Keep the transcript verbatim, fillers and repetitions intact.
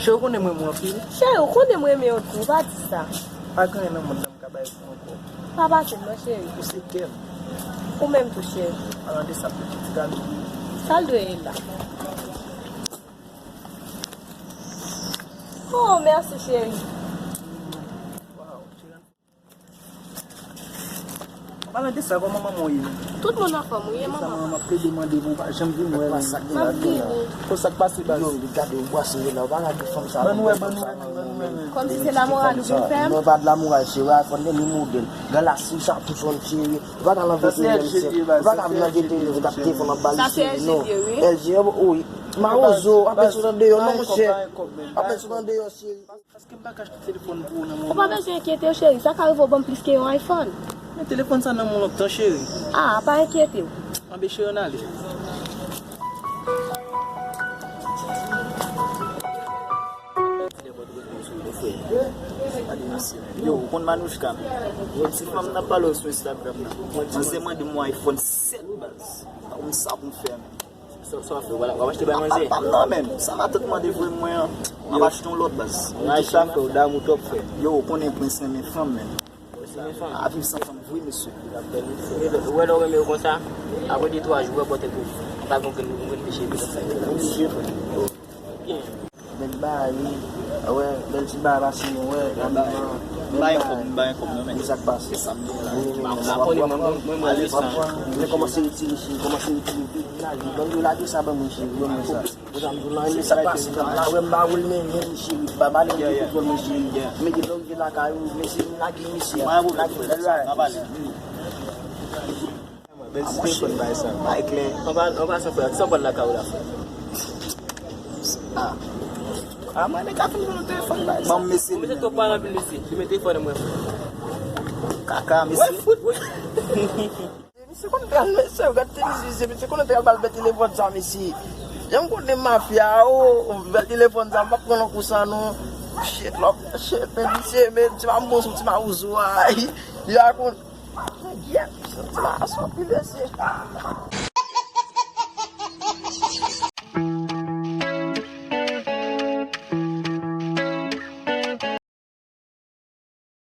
Cheri, ou konnen mwen renmen w anpil. Cheri, ou konnen mwen renmen w tou, pa di sa. Pa gen anyen nan mond nan m ka bay pou w ankò. Pa pase m non, cheri. Ou se kè m. Ou menm tou, cheri. Al nan de sa pou ti gade. Sa l dwe ye la. Oh, mèsi, cheri. Wow, cheri. Palan de sa, kòman manman w ye menm? Tout moun anfòm, wi, e manman? Sa manman m ap plede mande pou w pa janm vin wè l. M ap vini. Kon sa k pase, baz? Yo, gade w bwase yo la, w pa lage fanm sa. Ban nou wè, ban nou wè, ban nou wè. Kòmsi se lamoral ou vin fè m? Non, pa de lamoral, cheri, fò n gen modèl. Gala si sa pou son cheri. Ou pa ka nan vete menm, cheri. Ou pa ka vin nan vete menm, ou t ap telefòn ap bale cheri, non. L G, wi. Mawozo, w ap met sou nan deyò, non, monchè. W ap met sou nan deyò, cheri. Paske m pa ka achte telefòn pou ou nan moman. Ou pa bezwen enkyete w, cheri. Sa ka rive w ban m plis ke yon iPhone. Men telefòn sa nan men w lontan, cheri. Ah, pa enkyete w. Anben, cheri, ann ale. Yo, ou konn Manouchka, men. Yon ti fanm nan pale sou Instagram nan. Manzè mande m yon iPhone sèt, baz. Pa konn sa pou m fè, men. Sa, sa w ap fè? W ap, w ap achte bay manzè? Pa, pa, non, menm. Sa matant mande vre mwen an. M ap achte yon lòt, baz. Yon ti sa fè w damou twòp, frè. Yo, ou konnen Prince renmen fanm, menm. Prince renmen fanm? A, viv san fanm vre, mesye. Ou wè lè w renmen yo konsa, apre de twa jou, ou wè bòtèt ou pa gen okenn, okenn peche. Byen. Bèl bagay, wi. Wè, bèl ti bagay pase nou, wè, bèl bagay. M bay kòb, m bay kòb, non, men. Sa k pase? Sa m gen la. Wi, wi, wi. Abòne mwen, mwen, mwen, mwen, mwen, mwen kòmanse retire, cheri, kòmanse retire vit, lage. Ban m lage sa ban mwen, cheri, ban mwen sa. Sa k pase, la, wè, m ba ou l, men, men, cheri, ba, ba l, men, cheri. Mete lòk de lakay ou, men, se m lage, mesye. Lage, bèl bagay. Bèl ti telefòn bay sa. Bay klè. An pa, an pa san frè, sa w pral lakay ou la, frè? Ah. Ah, mwen, nèg la fin vin telefòn bay sa. Ban m mesye. Ou mesye twòp pale anpil, mesye. Li met telefòn nan mwen. Kaka, mesye. Wè, fout, wè. Misye konn pral, mesye, gad ti misye, misye konn pral bal bèl telefòn sa, mesye. Jan m konnen mafya, o, bèl telefòn sa, m p ap pran nan kou sa, non. Shit, lòk, shit, men misye, men ti mawozo, ti mawozo, ay. Ya konn. Yèt, santi la, santi mesye.